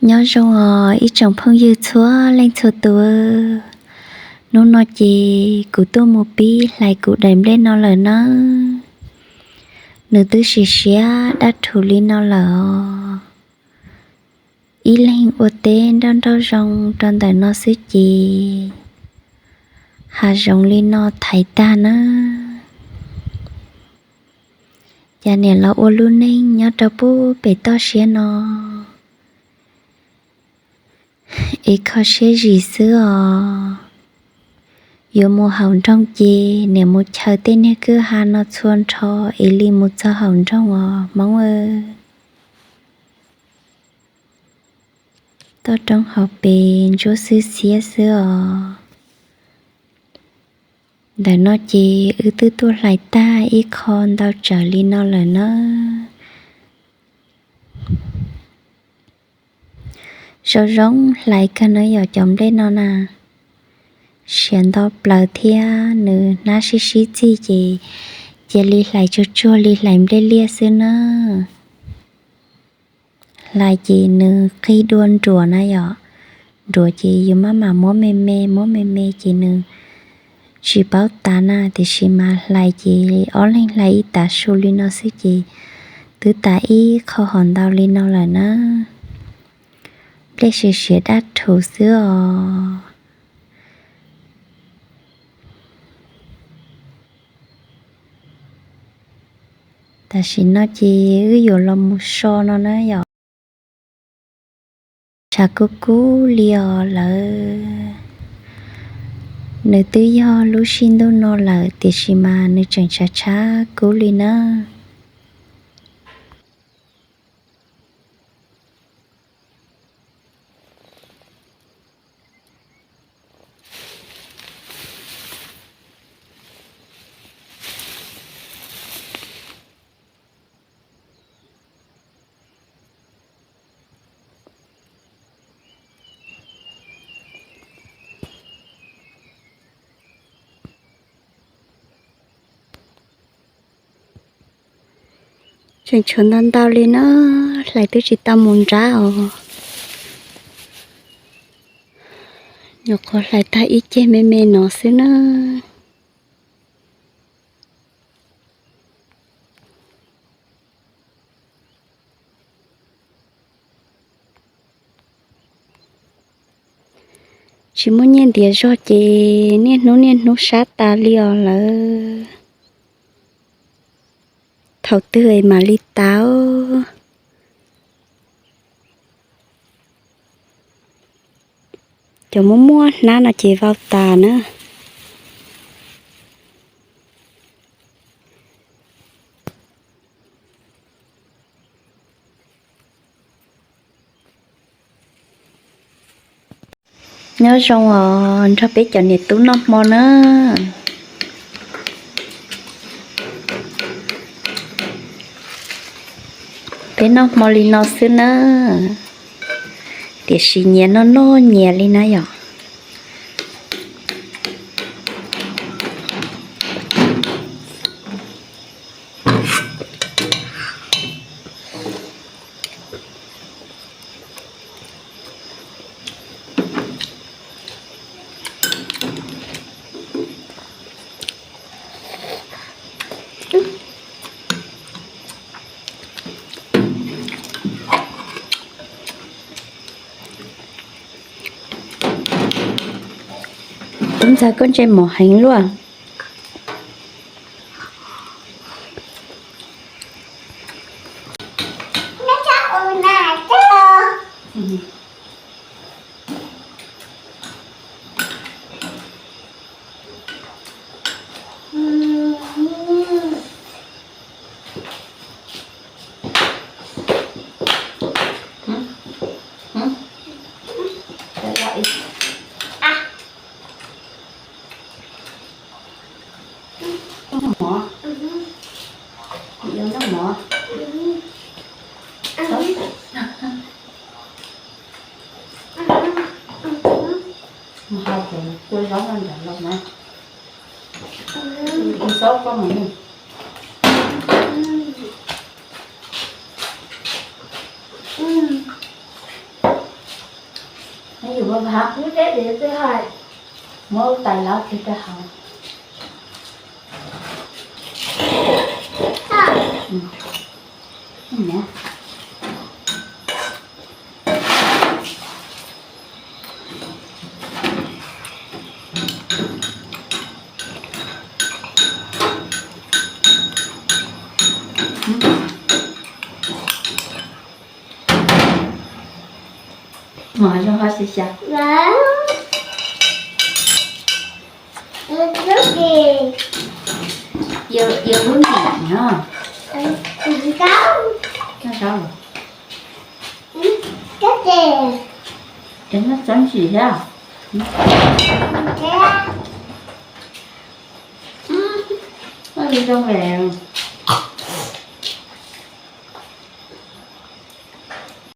Nyob zoo os ib tsoom phooj ywg txhua leej txhua tus, hnub no ces kuv tuaj mus pib hlais kuv daim nplej no lawm nawb. Nws twb siav siav dab rhuv li no lawm os. Ib leeg ua teb nrauj nrauj zoo rau ntawm no xwb ces hav zoov li no thaiv tag nawb. Cas niam los ua lub neej nyob rau pub pem toj siab no es kho siab zim xwb os. Yuav mus haus nroog ces niam mus chaws tej niag kwj ha no txhua nrho es li mus txog haus nroog os Hmoob. Toj roob hauv pes ntsuab xwb xiab xwb os. Ntawm no ces wb twb tuaj hlais tag ib qho ntau tsawg li no lawm nawb. Zoo zoo hlais kawg no yog cov nplej no na, siav nto plaws thiab nws hnab sib sib txig ces cia li hlais tsuag tsuag li hlais nplej liaj xwb na. Hlais ces nws qig dua nruas na yom. Nruas ces yus maj mam muab me me muab me me ces nws tsis paub tav na, tiam sis mas hlais ces ob leeg hlais ib tav su li no xwb ces twb tas ib qho hom ntau li no lawm na. Nplej siav siav dab rhuv xwb os. Tam sim no ces wb yuav los mus so no na yom. Tshav kub kub li os lawm. Nws twb yog lub sij ntuj no lawm tiam sis mas nws tseem tshav tshav kub li na. Tseem tshuav ntau ntau li na, hlais twb tsis tau mus nrab os. Nyuam qhuav hlais tag ib ceg me me no xwb na. Tsis muaj nyiaj ntiav zog ces niaj hnub niaj hnub sab tas li os lawm. Thaum twg mam li tas. Cov muaj muaj hnab no ces vau tas na. Nyob zoo os nrog peb cov niam tub noj hmo na. Peb noj hmo li no xwb na, tiam sis nyias noj noj nyias li na yom. Tub ntxawg koj ntsej mos heev luaj. Mus hau kuv kua zaub no ntawd los mas. Zaub koj mus. Yus hav qwb teb es twb hais muab tais lav kiag rau hauv. Mov zoo ho xyav xyav. Yog lub ntim no. Noj tsob los? Ces noj tsob ntsim thiab. Noj zoo zoo lawm.